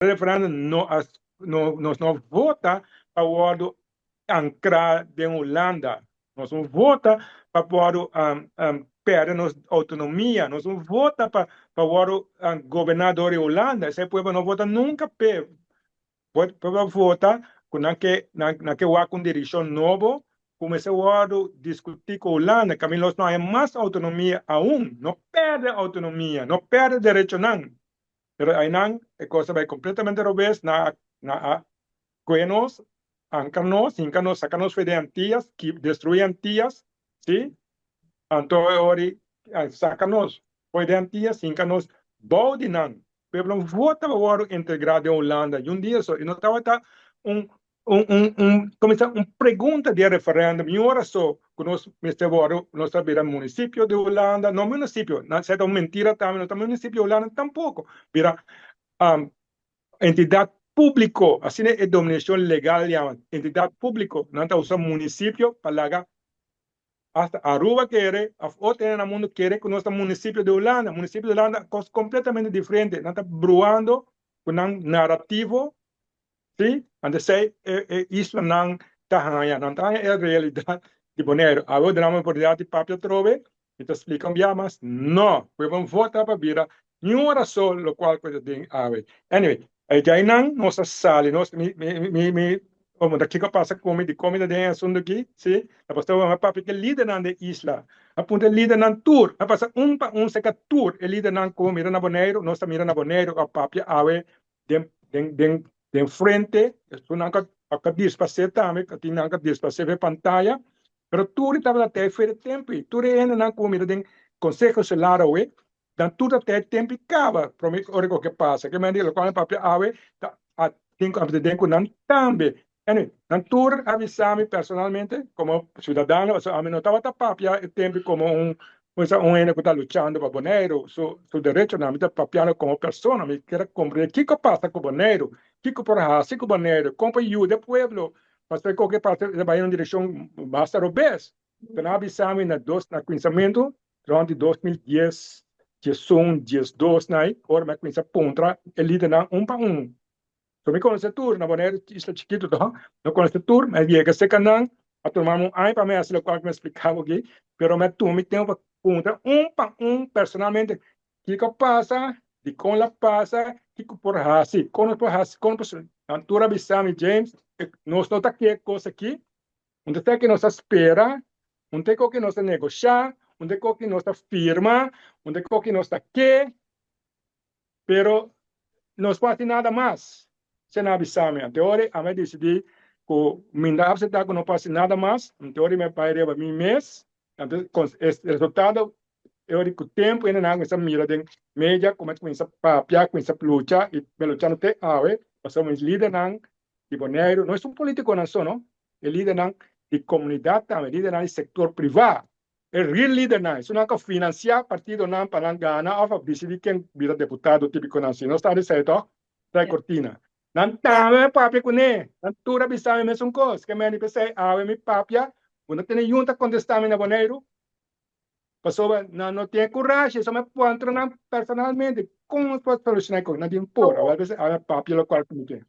Referendum no a no nos no vota pa wòrdu ankrá den Hulanda. Nos no vota pa wòrdu pèrdè nos outonomia. Nos no vota pa pa wòrdu goberná dor di Hulanda. Esei pueblo no vota nunka p'e. Pueblo a vota ku nan ke nan ke wak un direkshon nobo ku mester wòrdu diskutí ku Hulanda kaminda nos no haña mas outonomia aun. No pèrdè outonomia, no pèrdè derechonan. Pero einan e kos a bai kompletamente robes, nan a nan a kue nos, anka nos, hinka nos, saka nos for di Antias, ki destruí Antias, si, anto e ora di saka nos for di Antias, hinka nos bou di nan. Pueblo vota pa wòrdu integrá den Hulanda, i un dia so, i no tabata un un un un kuminsá un pregunta di e referendum i ora so ku nos mester wòrdu nos ta bira munisipio di Hulanda no munisipio nan esei ta un mentira tambe no ta munisipio di Hulanda tampoko bira entidat públiko asina e dominashon legal yama entidat públiko nan ta usa munisipio pa laga hasta Aruba kere òf otro hende na mundu kere ku nos ta munisipio di Hulanda munisipio di Hulanda kos kompletamente diferente nan ta bruando ku nan narativo. Sí, anto esei e e islanan ta haña, nan ta haña e realidat di Boneiru. Awe duna mi oportunidat di papia atrobe, mi ta splika un bia mas, no, ku e bon vota pa bira niun rason lokual ku ta den awe. Anyway, e djainan nos a sali, nos, mi, mi, mi, mi, bo ta kiko a pasa ku mi, dikon mi ta den e asuntu aki, sí, ta pasobra mi a papia ku e lidernan di e isla, a puntra e lidernan tur, a pasa un pa un serka tur e lidernan ku mira na Boneiru, nos ta mira na Boneiru a papia awe den den den den frente esun nan ka ka disparse tambe ka tin nan ka disparse fe pantaya pero tur e tabata tei fe de tempo ei tur e hendenan ku mira den konseho insular awe nan tur ta tei tempo i kaba prome ora ku ke pasa ke manera lokual mi papia awe ta a tin ku den ku nan tambe anyway nan tur a bisa mi personalmente komo siudadano pasobra ami no tabata papia e tempo komo un Pues un hende ku ta luchando pa Boneiru su su derechonan, mi ta papiando komo persona, mi kier a komprende kiko pasa ku Boneiru, kiko por hasi ku Boneiru, kon por yuda e pueblo, pasobra e koke pasa ta bai den un direkshon basta robes. Pero nan a bisa mi na dos na kuminsamentu rònt di 2010, 11, 12 na ei, ora mi a kuminsá puntra e lidernan un pa un. So mi conoce tur, na Bonaire isla chikito toch, mi conoce tur, mi a yega cerca nan, a tuma mi un aña pa mi haci locual cu mi a splica bo aki, pero mi a tuma mi tempo pa puntra un pa un personalmente kico a pasa, dicon la pasa, kico por haci, con nos por haci, con nos por, nan tur a bisa mi James, nos no ta ke cos aki, un ta ke nos ta spera, un ta ke nos ta negosha, un ta ke nos ta firma, un ta ke nos ta ke. Pero nos por hasi nada mas, se nan a bisa mi. Anto ora ami a disidí ku mi no ta aseptá ku no por hasi nada mas, anto ora mi a bai riba mi mes. Anto e resultado e ora ku tempu hende nan a kuminsá mira den media ku mi a kuminsá papia, kuminsá lucha i mi a luchando te awe pasobra mi lidernan di Boneiru no esun politikonan so no, e lidernan di komunidat tambe, lidernan di sektor privá. E real lidernan, esunnan ku a finansiá partidonan pa nan gana òf a disidí ken bira deputado típikonan si nos ta di esei tòg, trae kortina. Nan tambe mi papia kuné, nan tur a bisa mi mesun kos. Ke meni p'esei awe mi papia, bo no tene yun ta kontestá mi na Boneiru, pasobra nan no tin e kurashi, so mi puntra nan personalmente kon nos por solushoná e kos, nan tin por. Awor p'esei awe mi papia lokual ku mi tin.